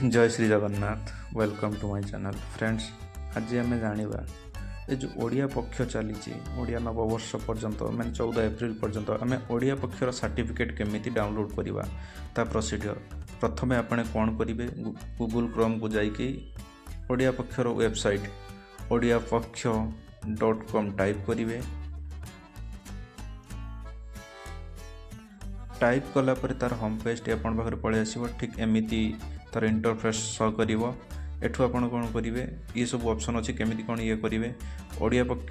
Jay Shri Jagannath. Welcome to my channel, friends. ଆଜି ଆମେ ଜାଣିବା ଏ ଯେଉଁ ଓଡ଼ିଆ ପକ୍ଷ ଚାଲିଛି, ଓଡ଼ିଆ ନବବର୍ଷ ପର୍ଯ୍ୟନ୍ତ, ମାନେ 14 ଏପ୍ରିଲ ପର୍ଯ୍ୟନ୍ତ, ଆମେ ଓଡ଼ିଆ ପକ୍ଷର ସାର୍ଟିଫିକେଟ୍ କେମିତି ଡାଉନଲୋଡ଼୍ କରିବା, ତା ପ୍ରୋସିଡ଼ିଓର। ପ୍ରଥମେ ଆପଣ କ'ଣ କରିବେ? ଗୁଗୁଲ୍ କ୍ରୋମ୍କୁ ଯାଇକି ଓଡ଼ିଆ ପକ୍ଷର ୱେବସାଇଟ୍ ଓଡ଼ିଆପକ୍ଷ.କମ୍ ଟାଇପ୍ କରିବେ। ଟାଇପ୍ କଲା ପରେ ତା'ର ହୋମ୍ ପେଜ୍ଟି ଆପଣଙ୍କ ପାଖରେ ପଳେଇ ଆସିବ। ଠିକ୍ ଏମିତି ତା'ର ଇଣ୍ଟରଫେସ୍ ଶୋ କରିବ। ଏଠୁ ଆପଣ କ'ଣ କରିବେ? ଇଏ ସବୁ ଅପସନ୍ ଅଛି, କେମିତି କ'ଣ ଇଏ କରିବେ, ଓଡ଼ିଆ ପକ୍ଷ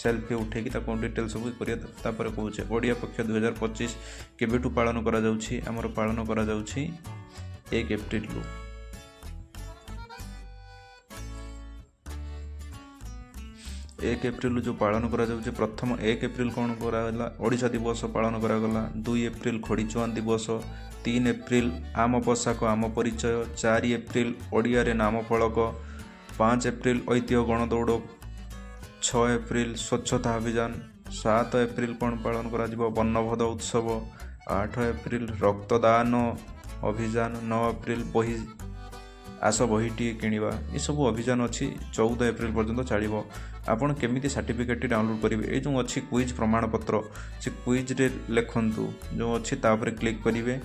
ସେଲ୍ଫି ଉଠେଇକି ତାକୁ ଡିଟେଲ୍ ସବୁ କରିବା। ତାପରେ କହୁଛେ, ଓଡ଼ିଆ ପକ୍ଷ 2025 କେବେଠୁ ପାଳନ କରାଯାଉଛି? ଆମର ପାଳନ କରାଯାଉଛି 1 ଏପ୍ରିଲରୁ। 1 ଏପ୍ରିଲରୁ ଯେଉଁ ପାଳନ କରାଯାଉଛି, ପ୍ରଥମ 1 ଏପ୍ରିଲ କ'ଣ କରାଗଲା? ଓଡ଼ିଶା ଦିବସ ପାଳନ କରାଗଲା। 2 ଏପ୍ରିଲ ଖଡ଼ିଚୁଆଁ ଦିବସ। 3 ଏପ୍ରିଲ ଆମ ପୋଷାକ ଆମ ପରିଚୟ। 4 ଏପ୍ରିଲ ଓଡ଼ିଆରେ ନାମ ଫଳକ। 5 ଏପ୍ରିଲ ଐତିହ୍ୟ ଗଣଦୌଡ଼। 6 ଏପ୍ରିଲ ସ୍ୱଚ୍ଛତା ଅଭିଯାନ। 7 ଏପ୍ରିଲ କ'ଣ ପାଳନ କରାଯିବ? ବର୍ଣ୍ଣବୋଧ ଉତ୍ସବ। 8 ଏପ୍ରିଲ ରକ୍ତଦାନ ଅଭିଯାନ। 9 ଏପ୍ରିଲ ବହି ଆସ ବହିଟିଏ କିଣିବା। ଏସବୁ ଅଭିଯାନ ଅଛି, 14 ଏପ୍ରିଲ ପର୍ଯ୍ୟନ୍ତ ଚାଲିବ। ଆପଣ କେମିତି ସାର୍ଟିଫିକେଟ୍ଟି ଡାଉନଲୋଡ଼୍ କରିବେ? ଏଇ ଯେଉଁ ଅଛି କୁଇଜ୍ ପ୍ରମାଣପତ୍ର, ସେ କୁଇଜ୍ରେ ଲେଖନ୍ତୁ ଯେଉଁ ଅଛି, ତାପରେ କ୍ଲିକ୍ କରିବେ।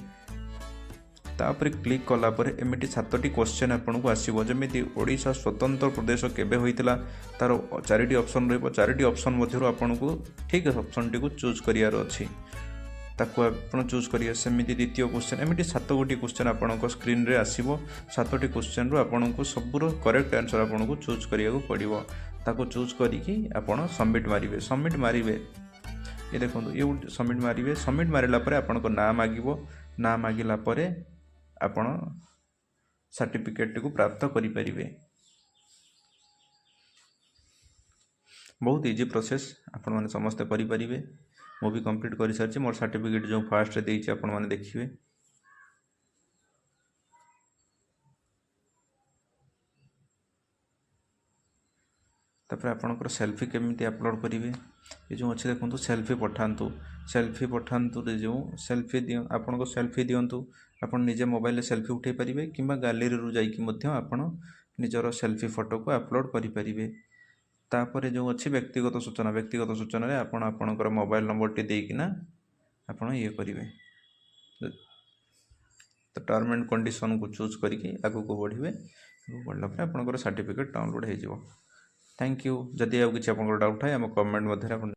ତାପରେ କ୍ଲିକ୍ କଲା ପରେ ଏମିତି ସାତଟି କ୍ୱେଶ୍ଚନ୍ ଆପଣଙ୍କୁ ଆସିବ। ଯେମିତି ଓଡ଼ିଶା ସ୍ୱତନ୍ତ୍ର ପ୍ରଦେଶ କେବେ ହୋଇଥିଲା? ତା'ର ଚାରିଟି ଅପସନ୍ ରହିବ। ଚାରିଟି ଅପସନ୍ ମଧ୍ୟରୁ ଆପଣଙ୍କୁ ଠିକ୍ ଅପସନ୍ଟିକୁ ଚୁଜ୍ କରିବାର ଅଛି। ତାକୁ ଆପଣ ଚୁଜ୍ କରିବେ। ସେମିତି ଦ୍ୱିତୀୟ କ୍ୱେଶ୍ଚନ୍, ଏମିତି ସାତ ଗୋଟି କ୍ୱେଶ୍ଚନ୍ ଆପଣଙ୍କ ସ୍କ୍ରିନ୍ରେ ଆସିବ। ସାତଟି କ୍ୱେଶ୍ଚନ୍ରୁ ଆପଣଙ୍କୁ ସବୁର କରେକ୍ଟ ଆନ୍ସର୍ ଆପଣଙ୍କୁ ଚୁଜ୍ କରିବାକୁ ପଡ଼ିବ। ତାକୁ ଚୁଜ୍ କରିକି ଆପଣ ସବମିଟ୍ ମାରିବେ। ସବମିଟ୍ ମାରିବେ, ଏ ଦେଖନ୍ତୁ, ଇଏ ଗୋଟେ ସବମିଟ୍ ମାରିବେ। ସବମିଟ୍ ମାରିଲା ପରେ ଆପଣଙ୍କ ନାଁ ମାଗିବ। ନାଁ ମାଗିଲା ପରେ ଆପଣ ସାର୍ଟିଫିକେଟ୍ଟିକୁ ପ୍ରାପ୍ତ କରିପାରିବେ। ବହୁତ ଇଜି ପ୍ରୋସେସ୍, ଆପଣମାନେ ସମସ୍ତେ କରିପାରିବେ। ମୁଁ ବି କମ୍ପ୍ଲିଟ୍ କରିସାରିଛି। ମୋର ସାର୍ଟିଫିକେଟ୍ ଯେଉଁ ଫାର୍ଷ୍ଟରେ ଦେଇଛି, ଆପଣମାନେ ଦେଖିବେ। ତାପରେ ଆପଣଙ୍କର ସେଲ୍ଫି କେମିତି ଅପଲୋଡ଼ କରିବେ? ଏ ଯେଉଁ ଅଛି ଦେଖନ୍ତୁ, ସେଲ୍ଫି ପଠାନ୍ତୁ। ସେଲ୍ଫି ପଠାନ୍ତୁରେ ଯେଉଁ ସେଲ୍ଫି ଦିଅ, ଆପଣଙ୍କ ସେଲ୍ଫି ଦିଅନ୍ତୁ। ଆପଣ ନିଜେ ମୋବାଇଲରେ ସେଲ୍ଫି ଉଠାଇ ପାରିବେ କିମ୍ବା ଗ୍ୟାଲେରୀରୁ ଯାଇକି ମଧ୍ୟ ଆପଣ ନିଜର ସେଲ୍ଫି ଫଟୋକୁ ଅପଲୋଡ଼ କରିପାରିବେ। ତାପରେ ଯେଉଁ ଅଛି ବ୍ୟକ୍ତିଗତ ସୂଚନା, ବ୍ୟକ୍ତିଗତ ସୂଚନାରେ ଆପଣ ଆପଣଙ୍କର ମୋବାଇଲ ନମ୍ବରଟି ଦେଇକିନା ଆପଣ ଇଏ କରିବେ। ତ ଟର୍ମ ଆଣ୍ଡ କଣ୍ଡିସନକୁ ଚୁଜ୍ କରିକି ଆଗକୁ ବଢ଼ିବେ। ଆଗକୁ ବଢ଼ିଲା ପରେ ଆପଣଙ୍କର ସାର୍ଟିଫିକେଟ୍ ଡାଉନଲୋଡ଼ ହେଇଯିବ। Thank you. ଯଦି ଆଉ କିଛି ଆପଣଙ୍କର ଡାଉଟ୍ ଥାଏ, ଆମ କମେଣ୍ଟ ମଧ୍ୟରେ ଆପଣ